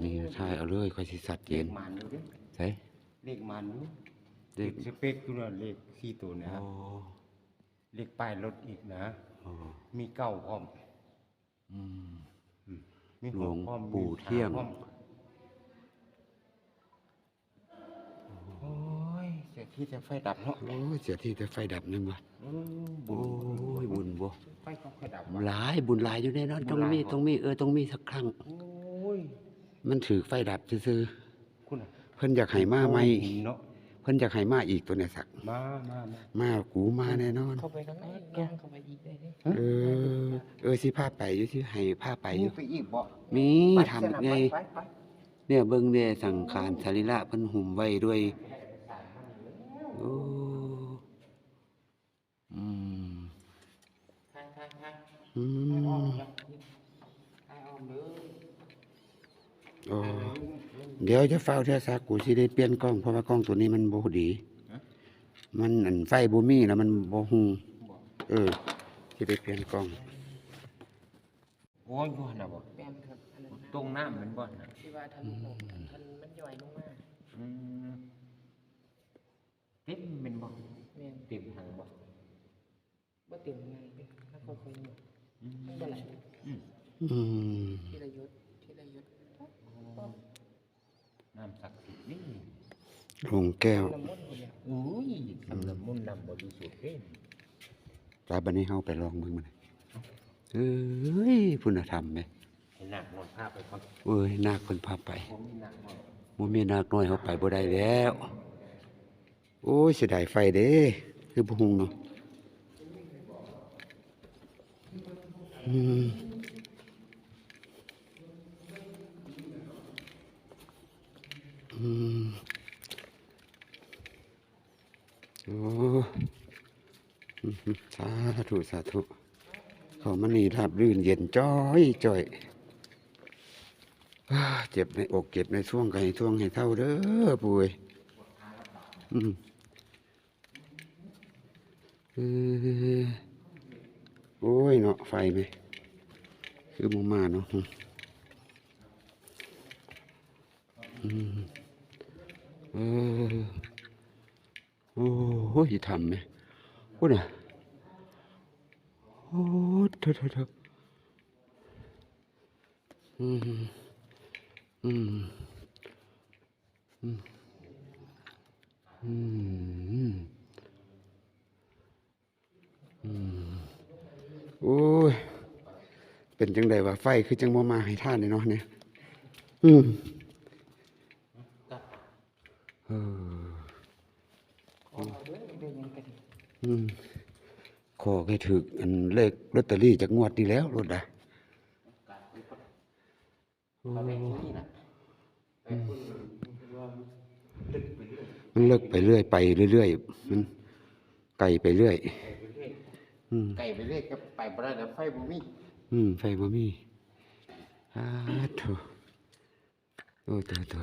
ນີ້ຖ່າຍເອົາເລີຍ ຂ້ອຍຊິຊັດເຈນ. ເລກໝານຢູ່ເດ້. ໃສ? ເລກໝານຢູ່. ເລກ ຕິດສະເປັກຢູ່ນະ ເລກສີ່ໂຕນີ້. ອໍ ເລກປ້າຍລົດອີກນະ. ອໍ ມີເກົ້າພ້ອມ. ອືມ ອືມ ມີຫົກພ້ອມ ຫຼວງปู่ທຽງ ມີຫ້າພ້ອມ. ໂອ້ຍ ເສຍທີແຕ່ໄຟດັບເນາະ. ໂອ້ຍ ເສຍທີແຕ່ໄຟດັບນັ້ນວະ. ໂອ້ຍ ບຸນ ໂອ້ຍ ບຸນບໍ່? ໄຟຕ້ອງໄຟດັບວະ? ຫຼາຍ ບຸນຫຼາຍຢູ່ແນ່ນອນ. ບຸນຫຼາຍບໍ່? ຕ້ອງມີ ຕ້ອງມີ ເອີ ຕ້ອງມີສັກຄັ້ງ. ໂອ້ຍ ມັນຖືກໄຟດັບຊື່ໆ. ພຸ້ນນະ ເພິ່ນຢາກໃຫ້ມາໃໝ່ເນາະ. ເພິ່ນຢາກໃຫ້ມາອີກຕົວນີ້ສັກ. ມາ ມາ ມາ ມາ ກູມາແນ່ນອນ. ເຂົ້າໄປຂ້າງໃນ ຍ່າງເຂົ້າໄປອີກໄດ້ເດ້. ເອີ ເອີ ຊິພາໄປຢູ່ ຊິໃຫ້ພາໄປຢູ່. ມີໄປອີກບໍ່? ມີ ໄປ ຖ້ຳບັກໃຫຍ່. ໄປ ໄປ ໄປ. ເນຍ ເບິ່ງແດ່ ສັງຂານສະລີລະເພິ່ນຫຸ້ມໄວ້ດ້ວຍ. ໂອ້ ອືມ ຖ່າຍ ຖ່າຍ ຖ່າຍ ອືມ ຖ່າຍອ້ອມເດີ ໂອ້ ດຽວຈະຟ້າວເທື່ອສັກ ກູຊິໄດ້ປ່ຽນກ້ອງ ເພາະວ່າກ້ອງໂຕນີ້ມັນບໍ່ດີ. ຮະ? ມັນ ອັນ ໄຟບໍ່ມີແລ້ວມັນບໍ່ຮຸ່ງ. ບໍ່? ເອີ ຊິໄດ້ປ່ຽນກ້ອງ. ໂອ້ ຢູ່ຫັ້ນນະບໍ່? ແມ່ນຄັບ ອັນນັ້ນນະ ຕົງນ້ຳແມ່ນບໍ່ຫັ້ນນະ? ທີ່ວ່າທະລຸອອກ ອືມ ອັນ ມັນຍ່ອຍລົງມາ. ອືມ ເຕັມແມ່ນບໍ່? ແມ່ນ. ເຕັມຖັງບໍ່? ບໍ່ເຕັມ ມັນເປັນ ມັນຄ່ອຍໆ ອືມ ມັນບໍ່ໄຫຼ. ອືມ ອືມ ທີລະຫຍົດ ທີລະຫຍົດ. ອໍ ນ້ຳສັກສິດນີ້ ໂອ່ງແກ້ວ ນ້ຳມົນພຸ້ນແຫຼະ. ໂອ້ຍ ອືມ ນ້ຳມົນ ນ້ຳບໍລິສຸດເດ້. ໄປ ບັດນີ້ເຮົາໄປລອງເບິ່ງມັນ. ເອີຍ ພຸ້ນນະ ຖ້ຳເດ້. ໃຫ້ນາກນ້ອຍພາໄປກ່ອນ. ໂອ້ຍ ນາກເພິ່ນພາໄປ. ບໍ່ມີນາກນ້ອຍ ບໍ່ມີນາກນ້ອຍ ເຮົາໄປບໍ່ໄດ້ແລ້ວ. ໂອ້ຍ ເສຍດາຍໄຟເດ້ ຄືບໍ່ຮຸ່ງເນາະ. ອືມ ອືມ ໂອ້ ອືມ ສາທຸ ສາທຸ. ເຂົ້າມານີ້ລາບລື່ນເຢັນຈ້ອຍໆ. ເຈັບໃນອົກເຈັບໃນຊວງ ກໍໃຫ້ທ່ວງໃຫ້ເທົ້າເດີ ປູເອີຍ. ອືມ ເອີ ໂອ້ຍເນາະ ໄຟແມະ ຄືບໍ່ມາເນາະ. ອືມ ເອີ ໂອ້ຍ ຖ້ຳແມະ ພຸ້ນນະ. ໂອ້ ໂທ້ໆໆ. ອືມ ອືມ ອືມ ອືມ ອືມ ໂອ້ຍ ເປັນຈັ່ງໃດວະ ໄຟຄືຈັ່ງບໍ່ມາໃຫ້ທ່ານເດເນາະນີ້. ອືມ ເອີ ຂໍເດີ ໄດ້ຫຍັງກໍດີ ອືມ ຂໍໃຫ້ຖືກອັນເລກລອດເຕີຣີຈັກງວດນີ້ແລ້ວໂລດນະ. ໂອ້ ມັນເລິກໄປເລື້ອຍ ໄປເລື້ອຍໆ ມັນໄກໄປເລື້ອຍ ໄກໄປເລື້ອຍ ອືມ ໄກໄປເລື້ອຍ ກໍໄປບໍ່ໄດ້ແລ້ວ ໄຟບໍ່ມີ ອືມ ໄຟບໍ່ມີ. ອາໂທ້ ໂອ້ ໂທ້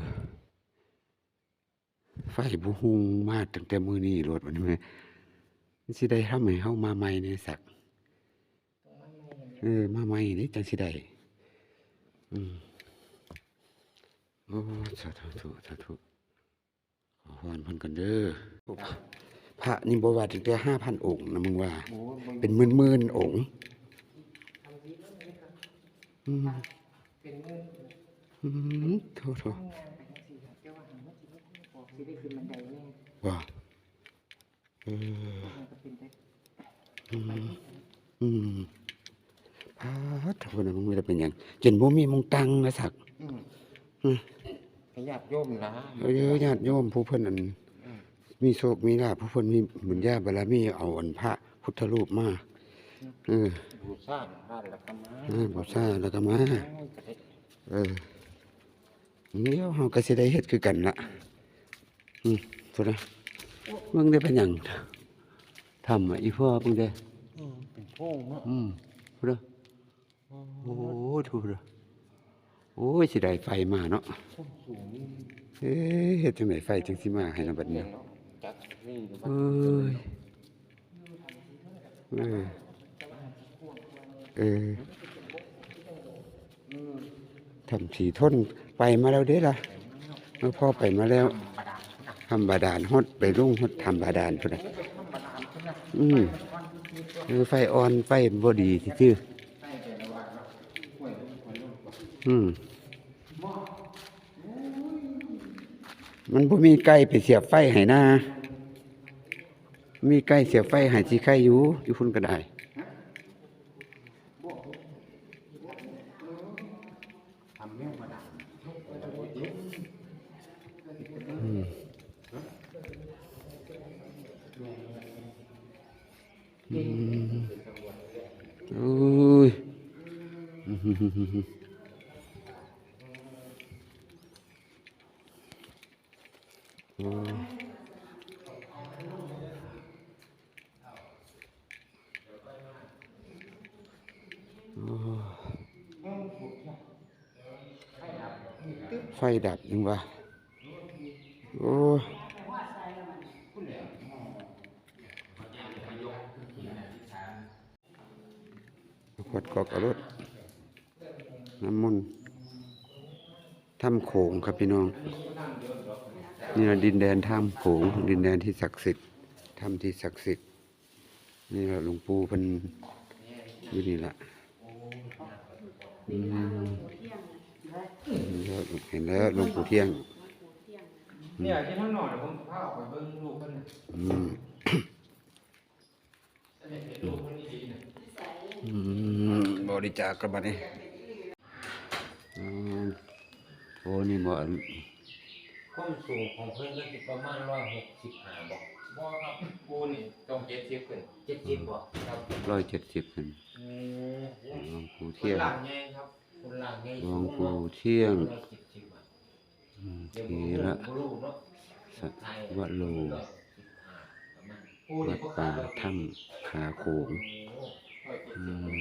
ໆ. ໄຟບໍ່ຮຸ່ງມາຕັ້ງແຕ່ມື້ນີ້ໂລດ ບັດນີ້ແມ່ນ ມັນຊິໄດ້ທຳໃຫ້ເຮົາມາໃໝ່ແດ່ສັກ. ເອີ ມາໃໝ່ເດ້ ຈັ່ງຊິໄດ້. ອືມ ໂອ້ ສາທຸ ສາທຸ ຂໍພອນເພິ່ນກ່ອນເດີ. ພະນີ້ບໍ່ວ່າຕັ້ງແຕ່ຫ້າພັນອົງນະ ມຶງວ່າ ໂອ້ຍ ເປັນໝື່ນໆອົງ. ອືມ ເປັນເງິນ ອືມ ໂທ້ໆ ຍ່າງໄປຈັ່ງຊີ້ແຫຼະ ແຕ່ວ່າຫາມັນຊິມີທາງອອກ ຊິໄດ້ຂຶ້ນບັນໄດແດ່ ວ່າ ເອີ ມັນກໍເປັນໄປ ອືມ ອືມ ປາດ ເພິ່ນວ່າມັນມີແຕ່ເປັນຫຍັງ ຈົນບໍ່ມີໝ່ອງຕັ້ງນະສັກ. ອືມ ອືມ ໃຫ້ຍາດໂຍມນີ້ລະ ເອີ ຍາດໂຍມຜູ້ເພິ່ນອັນ ອືມ ມີໂຊກມີລາບ ຜູ້ເພິ່ນມີບຸນຍາບາລະມີ ເອົາອັນພະພຸດທະຮູບມາ ອືມ ເອີ ບູຊາແລ້ວກໍມາ ເອີ ບູຊາແລ້ວກໍມາ ໂອ້ຍ ກໍໄດ້ ເອີ ດຽວເຮົາກໍຊິໄດ້ເຮັດຄືກັນລະ. ອືມ ພຸ້ນນະ ເບິ່ງໄດ້ເປັນຫຍັງ ຖ້ຳອີ່ພໍ່ເບິ່ງເດ້ ເອີ ເປັນໂພງເນາະ ອືມ ພຸ້ນນະ. ໂອ້ ໂອ້ ທຸເດີ ໂອ້ຍ ເສຍດາຍໄຟມາເນາະ. ເອີ ເຮັດຈັ່ງໃດໄຟຈຶ່ງຊິມາໃຫ້ເນາະບັດນີ້ເນາະ. ເອີຍ ເອີ ເອີ ຖ້ ຖ້ຳສີທົນໄປມາແລ້ວເດ້ລະ ເອີ ພໍໄປມາແລ້ວ ຖ້ຳບາດານ ຮອດໄປລົງຮອດຖ້ຳບາດານພຸ້ນນະ. ອືມ ເອີ ໄຟອ່ອນ ໄຟບໍ່ດີຊື່ໆ. ອືມ ມັນບໍ່ມີໄກ່ໄປສຽບໄຟໃຫ້ນາ ມີໄກ່ສຽບໄຟໃຫ້ຊິໄຄຢູ່ ຢູ່ພຸ້ນກໍໄດ້. ອືມ ອືມ ໂອ້ຍ ໂອ້ ໂອ້ ໄຟດັບຍັງວ່າ ໂອ້ ກວດກອກເອົາໂລດ ນ້ຳມົນ ຖ້ຳໂຂງຄັບພີ່ນ້ອງ. ນີ້ລະດິນແດນຖ້ຳໂຂງ ດິນແດນທີ່ສັກສິດ ຖ້ຳທີ່ສັກສິດ. ນີ້ລະ ຫຼວງປູ່ເພິ່ນຢູ່ນີ້ລະ. ອືມ ເຫັນແລ້ວ ເຫັນແລ້ວ ຫຼວງປູ່ທ່ຽງ. ອືມ ນີ້ທີ່ທາງນອກ ດຽວຜົມຊິພາອອກໄປເບິ່ງລູກເພິ່ນ. ອືມ ອືມ ບໍລິຈາກກັນບາດນີ້. ອືມ ໂອ້ ນີ້ບໍ່ ອັນ ຄວາມສູງຂອງເພິ່ນກໍຊິປະມານຮ້ອຍຫົກສິບຫ້າບໍ? ບໍ່ຄັບ ປູ່ນີ້ຕ້ອງເຈັດສິບຂຶ້ນ. ເຈັດສິບບໍ? ອືມ ຄັບ ຮ້ອຍເຈັດສິບຂຶ້ນ. ອືມ ຫຼວງປູ່ທ່ຽງ ເພິ່ນຮ່າງໃຫຍ່ຄັບ ເພິ່ນຮ່າງໃຫຍ່ ຫຼວງປູ່ທ່ຽງ ຮ້ອຍເຈັດສິບອະ. ອືມ ທີລະສະວະໂລ ວັດປ່າຖ້ຳຜາໂຂງ. ອືມ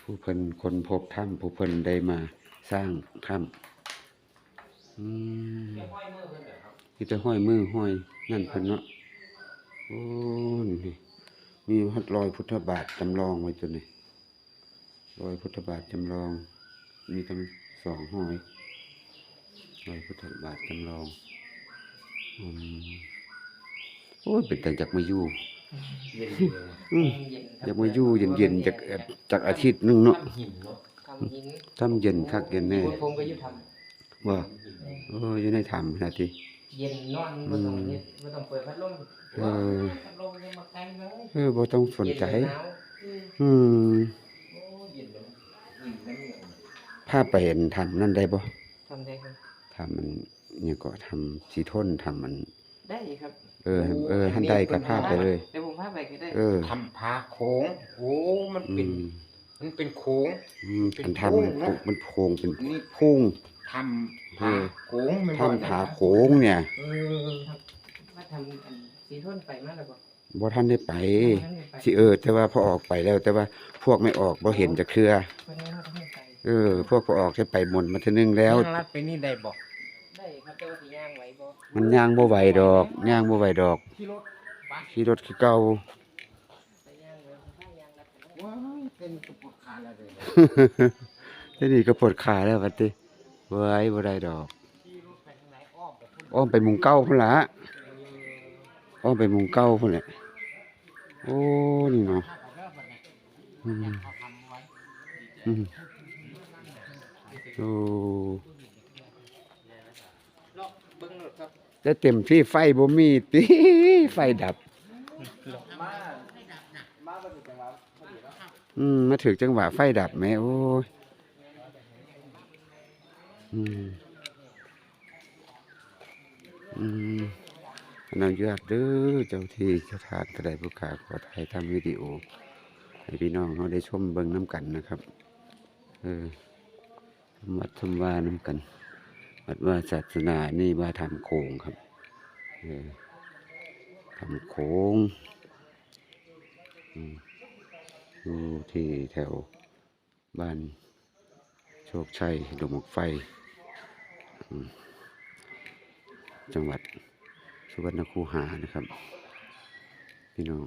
ຜູ້ເພິ່ນຄົ້ນພົບຖ້ຳ ຜູ້ເພິ່ນໄດ້ມາສ້າງຖ້ຳ. ອືມ ມີແຕ່ຮອຍມືຮອຍນັ້ນເພິ່ນເນາະ. ໂອ້ ນີ້ມີຮອດລອຍພຸດທະບາດຈຳລອງໄວ້ຕົວນີ້ ລອຍພຸດທະບາດຈຳລອງ ມີທັງສອງຮອຍ ລອຍພຸດທະບາດຈຳລອງ. ອືມ ໂອ້ຍ ເປັນຕາຢາກມາຢູ່. ເຢັນດີເນາະ ອືມ ຢາກມາຢູ່ເຢັນໆ ຈັກ ຈັກອາທິດໜຶ່ງເນາະ. ຖ້ຳຫີນເນາະ ຖ້ຳຫີນ ຖ້ຳເຢັນຄັກເຢັນແນ່. ຜົມກໍຢູ່ຖ້ຳ ບໍ່? ເອີ ຢູ່ໃນຖ້ຳຫັ້ນນະຕິ ເຢັນນອນ ອືມ ບໍ່ຕ້ອງເຮັດ ບໍ່ຕ້ອງເປີດພັດລົມ. ເອີ ພັດລົມຍັງບໍ່ແຂງເລີຍ. ເອີ ບໍ່ຕ້ອງສົນໃຈ ເຢັນໜາວ. ອືມ ອືມ ໂອ້ ເຢັນເນາະ ອືມ ພາໄປອັນຖ້ຳນັ້ນໄດ້ບໍ່? ຖ້ຳໃດ? ຖ້ຳອັນຫຍັງເກາະ ຖ້ຳສີທົນ ຖ້ຳອັນ ໄດ້ຄັບ. ເອີ ເອີ ຫັ້ນໄດ້ກໍພາໄປເລີຍ ດຽວຜົມພາໄປກໍໄດ້. ເອີ ຖ້ຳຜາໂຂງ. ໂອ້ ມັນເປັນ ອືມ ມັນເປັນໂຂງ. ອືມ ເປັນ ອັນຖ້ຳ ໂຂງເນາະ ມັນໂຂງ ເປັນ ນີ້ໂຂງ ຖ້ຳ ເອີ ຜາໂຂງແມ່ນບໍ່? ຖ້ຳຜາໂຂງເນຍ. ເອີ ມາຖ້ຳອັນສີທົນໄປມາແລ້ວບໍ່? ບໍ່ທັນໄດ້ໄປ ບໍ່ທັນໄດ້ໄປ ຊິ ເອີ ແຕ່ວ່າພໍ່ອອກໄປແລ້ວ ແຕ່ວ່າພວກແມ່ອອກບໍ່ເຫັນຈັກເທື່ອ. ເອີ ພວກພໍ່ອອກໄດ້ໄປໝົນມາເທື່ອໜຶ່ງແລ້ວ. ຍ່າງລັດໄປນີ້ໄດ້ບໍ່? ໄດ້ຄັບ ແຕ່ວ່າຊິຍ່າງໄຫວບໍ່? ມັນຍ່າງບໍ່ໄຫວດອກ ຍ່າງບໍ່ໄຫວດອກ. ຂີ່ລົດໄປ ຂີ່ລົດຄືເກົ່າ. ໂອ້ຍ ເປັນກະປົດຂາແລ້ວເດ້. ດຽວນີ້ກະປົດຂາແລ້ວບັດຕິ. ເວີຍ ບໍ່ໄດ້ດອກ ອ້ອມໄປໝ່ອງເກົ່າພຸ້ນລະ ອ້ອມໄປໝ່ອງເກົ່າພຸ້ນແຫຼະ. ໂອ້ ນີ້ເນາະ ອືມ ອືມ ໂອ້ ແຕ່ເຕັມທີ່ໄຟບໍ່ມີຕິ ໄຟດັບ. ອືມ ມາຖືກຈັງຫວະໄຟດັບແໝ່ ໂອ້ຍ. ອືມ ອືມ ອະນຸຍາດເດີ ເຈົ້າທີ່ເຈົ້າທາງ ຖ້າໄດ້ຜູ້ຂ້າຂໍຖ່າຍທຳວິດີໂອໃຫ້ພີ່ນ້ອງເຮົາໄດ້ຊົມເບິ່ງນຳກັນນະຄັບ. ເອີ ທຳວັດທຳວານຳກັນ ວັດວາສາສະໜາ ນີ້ວ່າຖ້ຳໂຂງຄັບ. ເອີ ຖ້ຳໂຂງ ອືມ ຢູ່ທີ່ແຖວ ບ້ານໂຊກໄຊ ດົງໝາກໄຟ ອືມ ຈັງຫວັດສຸວັນນະຄູຫານະຄັບ ພີ່ນ້ອງ.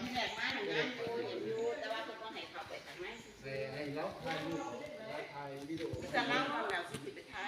ທີ່ແລກມານັ້ນງາມຢູ່ ເຫັນຢູ່ ແຕ່ວ່າເພິ່ນບໍ່ໃຫ້ເຂົ້າໄປຂ້າງໃນ ໃຫ້ ໃຫ້ລາວຖ່າຍຮູບ ລາວຖ່າຍວິດີໂອ ແຕ່ລາວເວົ້າແລ້ວຊິໄປຖ່າຍ